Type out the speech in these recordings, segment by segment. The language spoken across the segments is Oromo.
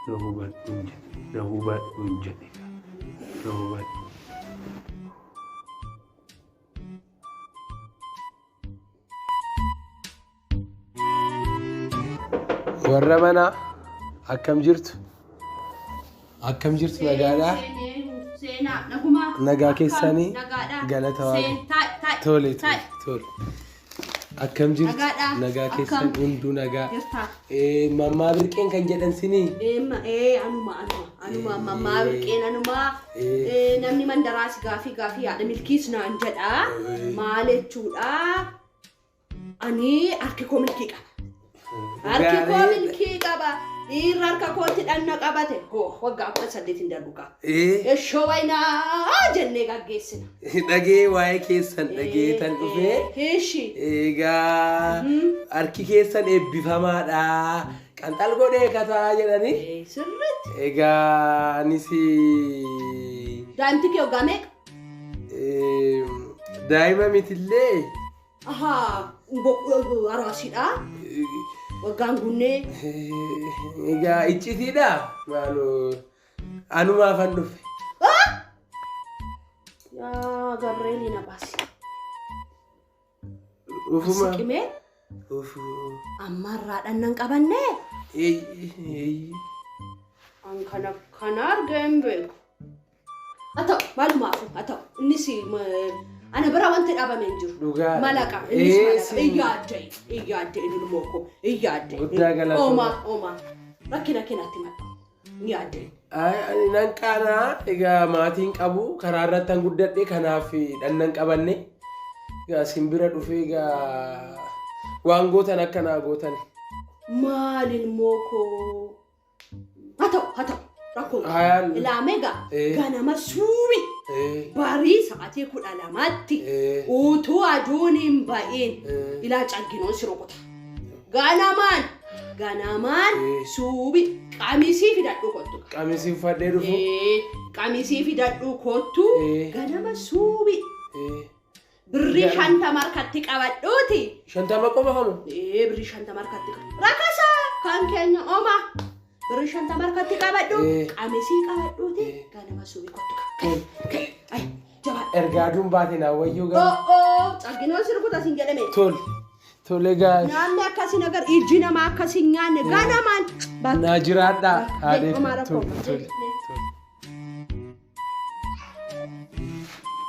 Na hubadhuun jedhe. Na hubadhuun jedhe. Na hubadhu. Warra manaa akkam jirtu? Akkam jirtu nagaadhaa? Seenaa nagumaa. Nagaa keessanii? Nagaadhaa. Galata Waaqa. Seen taa'e taa'e. Tole tole Taa'e. tole. Akkam jirtu? Nagaadhaa. Nagaa keessan Akkam? hunduu nagaa. Jirtaa. Mammaa Birqeen kan jedhan sinii? Anuma anuma anuma mammaa Birqeen anuma. Namni mandaraas gaafii gaafii haadha milkiis naan jedha. Maal jechuudha? Ani harki koo milkii qaba. Harki koo milkii qaba. Dhiirri harka kootti dhanna qabate. Hoo waggaa 18 hin darbu qaba. Eshoo waynaa jennee gaggeessina. Dhagee waa'ee keessan dhageetan dhufee. Ishi. Egaa harki keessan eebbifamaadha. Qanxal godhee kataa jedhanii. Sirriitti. Egaa anis Daa'imti kee waggaa meeqa? Daa'ima mitillee. Ahaa, araasiidha. Waggaan guunnee. Egaa iccitiidha. Maaloo anumaafan dhufe. Yaa Gabriel na baasi. Dhufuma. Siqimee Dhufu. ammarraa dhannan qabanne. Eeyyi. An kana kana argee hin beeku. Haa ta'u maalumaafuu haa ta'u innis ana bira wanti dhabame hin jiru. Dhugaa. Malaqa innis malaqa. Eessi. Iyyaadde iyyaadde ilmoo koo iyyaadde. Guddaa galatooma. Oomaa oomaa rakkina keenatti madda iyyaadde. Ani nan qaanaa egaa maatiin qabu karaa irratti an guddadhe kanaaf dhannan qabanne egaa simbira dhufee egaa waan gootan akka naa gootan. Maal ilmoo koo haa ta'u haa ta'u rakkoo Hayaan. ilaamee gaa ganama suubi barii sa'aatii 12tti utuu aduun hin ba'iin ilaa cagginoon si rukuta. Ganamaan ganamaan suubi qamisii fidadhu kottu. Qamisii uffadhee dhufu. Qamisii fidadhu kottu ganama suubi birrii 50 harkatti qabadhuuti. 50 qofa hamu. Birrii 50 harkatti qabadhu. Rakasa kan keenya oma. Birrii 50 harkatti qabadhu. Qamisii qabadhuuti ganama suubi kottu. Ay jabaadhu. Ergaa aduun baate naa wayyuu gara. Oo cagginoon si rukuta siin jedhame. Tole. Tole gaa. Nyaanni akkasii nagar ijji namaa akkasii nyaanne ganamaan. Naa jiraadhaa. Haadhee. Homaa rakkoo. Tole tole.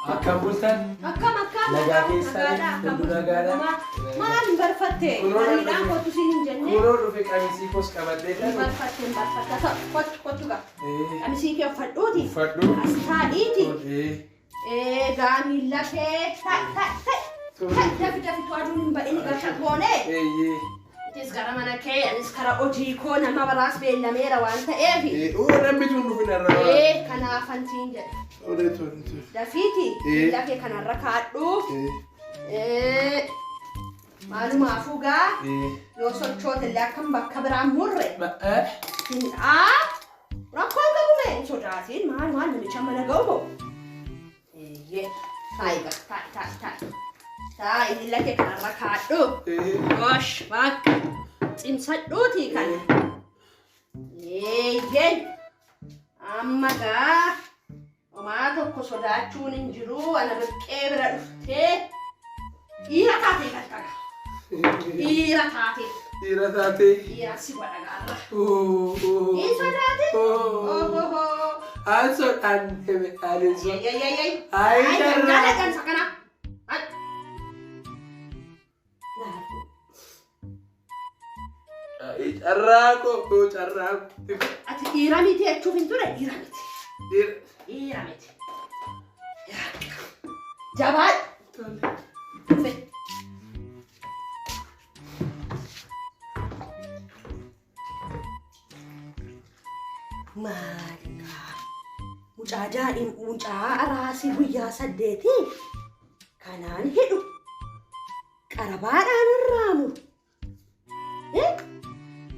Akkam bultan? Akkam akkam Nagaa keessanii? nagaadha akkam Hunduu nagaadha? Maal hin barfatte? Kunoo nan Bariidhaan dhufe. kottu siin hin jenne. Kunoo dhufe qamisii koos qabadhee Hin kan. barfatte hin barfatte. Ta'u kottu kottu gaa. Qamisii kee uffadhuuti. Uffadhu. As taa'iiti. Tole. Egaa miilla kee ta'i ta'i ta'i. Ta'i dafi dafi tu aduun hin ba'in gasha goone. Eeyyee. Atis gara mana kee anis kara hojii koo nama biraas beellameera waan ta'eef. Oo namni tun dhufin irraa. Kanaafan siin jedhe. Tole tole tole. Dafiiti miilla kee kanarra kaadhu. Maalumaafuu gaa yoo sochoote illee akkam bakka biraan murre. Rakkoon qabu mee hin sodaatiin maal maal namicha mana ga'u moo? Eeyyee taa'i gaa taa'i taa'i taa'i. Taa'i miilla kee kanarra kaadhu. Gosh bakka cimsadhuutii kana. Eeyyee amma gaa homaa tokko sodaachuun hin jiru ana birqee bira dhuftee dhiira taatee galta gaa. Dhiira taatee. Dhiira taatee. Dhiira si godha gaarra. Hin sodaatin. Ohoho. An sodaanne ani so. Ayayayay. Ay Ay carraa. gangaala gansa kana. Ay. Ay carraa koo carraa koo. Ati dhiira miti jechuuf hin ture dhiira miti. Dhiira. Dhiira miti. Jabaadhu. Dhufe. Maali gaa? Mucaa daa'im mucaa araasii guyyaa 8 kanaan hidhu. Qarabaadhaan irraa muru.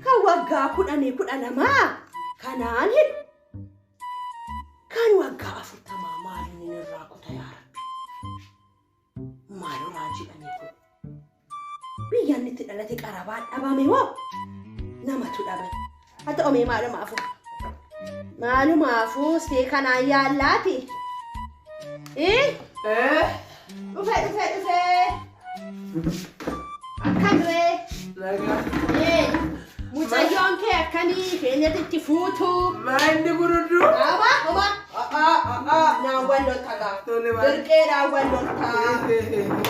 Kan waggaa 10 12 kanaan hidhu. Kan waggaa 40 maaliin irraa kuta yaa Rabbi? Maal raajiidhanii kun? Biyya inni itti dhalate qarabaan dhabame moo namatu dhabame? Haa ta'u mee maaluma afur. Maalumaafuu see kanaan yaallaati. Eh? Eh? Dhufe dhufe dhufe. Akkam ree? Nagaa. Eh, mucayyoon kee akkamii keenyatti fuutu? Maa inni guruddu? Aba, oba, naan wal lolta gaa. Tole baay'ee. Birqee naan wal lolta.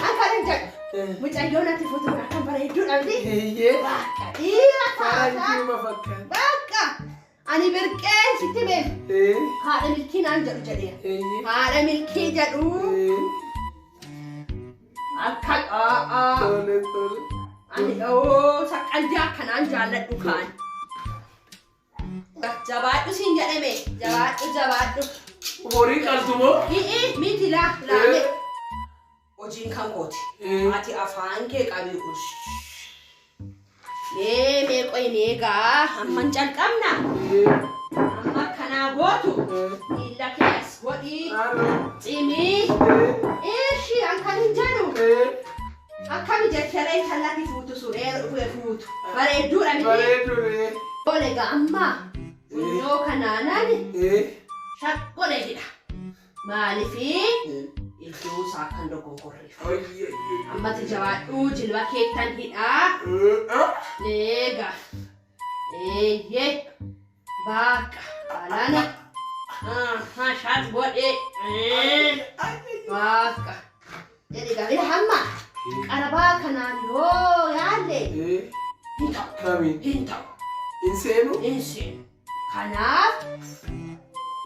Akkan hin jedhu. Mucayyoon ati fuutu kun akkam bareedduudha miti? Eeyyee. Bakka dhiira taata. Faranjiuma fakkaata. Bakka ani birqeen sitti beeku. Eh. Haadha milkii naan jedhu jedheera. Eeyyee. Haadha milkii jedhu. Eh. Akka Tole tole. ani dhawoo saqqalbii akkanaan jaalladhu kaan. Jabaadhu siin jedhame. Jabaadhu jabaadhu. Horii qaltu moo? Hi'i miti laa laame. Hojiin kan kooti. Eh. Ati afaan kee qabi ush. Mee mee qoy mee gaa amman calqabna. Eh. Amma akkanaa gootu. Eh. Miilla kee as godhii. Halloo. Cimii. Eh. Ishi an kan hin jedhu. Eh. Akkami jecharee intallatti fuutu sun ee fuutu. Bareedduudha miti. Bareedu ree. Tole gaa amma funyoo kanaanan Eh. shakkolee jedha. Maalifi iddoo isaa akkan dogoggorreef. Ayy. Ammati jabaadhuu jilba keettan hidhaa. Eh. Eega. Eeyyee. Bakka. Alana. Aha, shaat godhe. Bakka. Jedhi gaa ila hamma. Qarabaa kanaan yoo yaalle Eh. hin ta'u. Kamiin? Hin ta'u. Hin seenu? Hin seenu. Kanaaf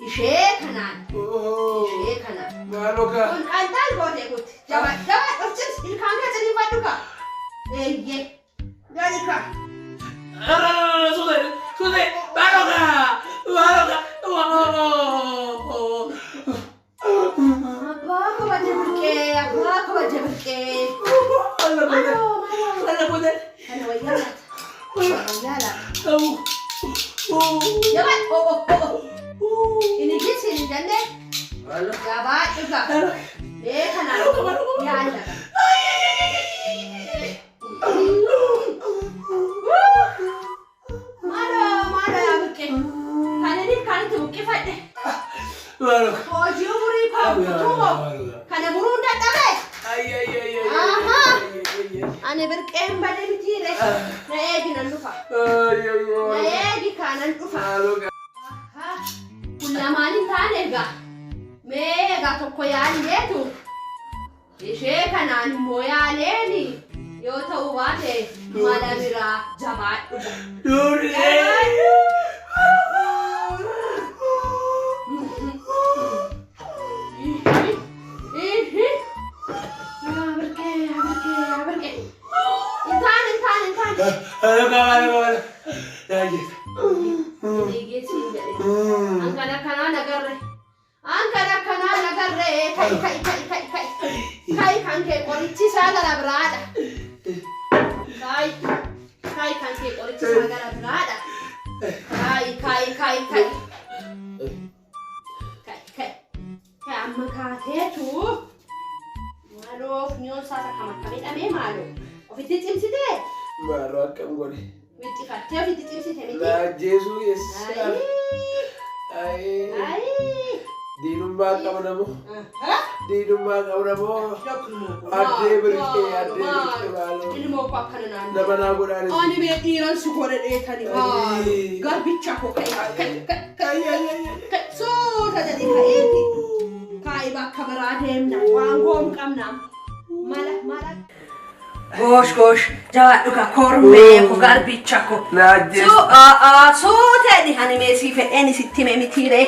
ishee kanaan. Oh. Ishee kanaan. Maaloo gaa. Kun qanxaal gootee kuti. Jabaa jabaa of cimsi ilkaan kee ciniinfadhu kaa. Eeyyee. Gadi kaa. Suute, suute, maaloo gaa. Maaloo gaa. Waa. Abbaa kabaja birqee, abbaa kabaja birqee. Alla godhe. Maaloo maaloo. Alla godhe. Kana wayyaa laata. Kana wayyaa laata. Au. Oh. Jabaa oh oh oh. Inni gisi hin jenne Maaloo. jabaa dhugaa. Mee kanaan yaalla. Maaloo maaloo yaa birqee. Kan inni kan itti buqqifadhe. Maaloo. Hojii umurii koo guutuu moo? Kana muruun dadhabe. Ay ay ay ay. Ahaa. Ani birqeen badee mitiire. Na eegi nan dhufa. Ay ay Na ay. eegi kaanan dhufa. Maaloo gaa. Ahaa. Kun lamaan hin taane egaa. Mee egaa tokko yaalleetu. Ishee kanaan immoo yaaleeni yoo ta'u baate mala biraa jabaadhu. Durii. Yaa birqee yaa birqee yaa birqee. Hin taane hin taane hin taane. Maaloo gaa maaloo maaloo. Yaa jeeta. Eegeetiin jedhe. An kan akkanaa nagarre. An kan akkanaa nagarre. Ka'i ka'i ka'i ka'i ka'i. Ka'i kan kee qorichi isaa gara biraadha. Ka'i ka'i kan kee qorichi isaa gara biraadha. Ka'i ka'i ka'i ka'i. Ka'i ka'i. Ka'i amma kaateetu. Maaloo funyoon isaa akkam akka miidhamee maaloo. Ofitti cimsitee? Maaloo akkam godhe. Wixxifattee ofitti cimsite miti? Laajjeesuu eessa? Ayii. Ayii. Ayii. Diinummaa qabna moo? Aha. Diinummaa qabna moo? Addee birqee, addee birqee maaloo. Ilmoo koo akkana naannoo. Nama naa godhaanis. Ani mee dhiiran si godhe dheetani Ayii. garbicha koo ka'e ka'e ka'e Ay ay ay. ka'e suuta jedhi ka'eeti. Kaa'i bakka biraa deemna waan goonu qabna mala mala. Goosh goosh jabaadhu ka kormee ko garbicha ko. Laajjeessu. Suuta jedhi ani mee sii fedheen sitti hime mitiiree.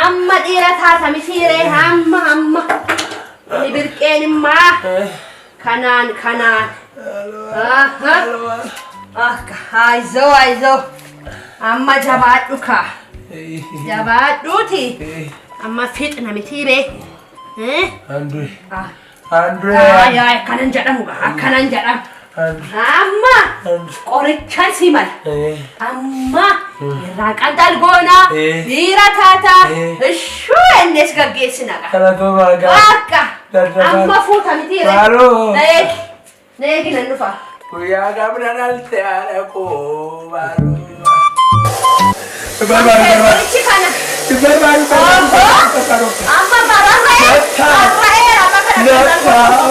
Amma dhiira taata mitiiree amma amma. Inni birqeen immaa kanaan kanaan. Aha. Akka ayizoo ayizoo. Amma jabaadhu kaa. Jabaadhuuti. Amma fixna mitiiree. Andree. Ah. Andree. Ay ay akkanan jedhamu gaa akkanan jedhamu. Andree. Amma Andree. qorichan si mala. Amma irraa qanxal goonaa Eh. dhiira taataa Eh. ishuu innis gaggeessina gaa. Kana maagaa. Akka Dadhabaa. amma fuuta mitiiree. Maaloo. Na eegi na eegi nan dhufa. Guyyaa qabna dhalte haadha koo maaloo. Barbaadu, barbaadu. Qorichi kana. Barbaadu, barbaadu, barbaadu. Amma bararra'ee barra'eera amma kana Naftaa.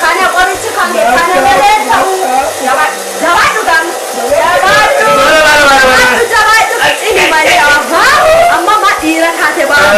kana qorichi kan kana malee ta'u jabaadhu gaama jabaadhu Bara, bara, bara, bara. jabaadhu jabaadhu cini malee ahaa amma ma dhiira taate ba'a.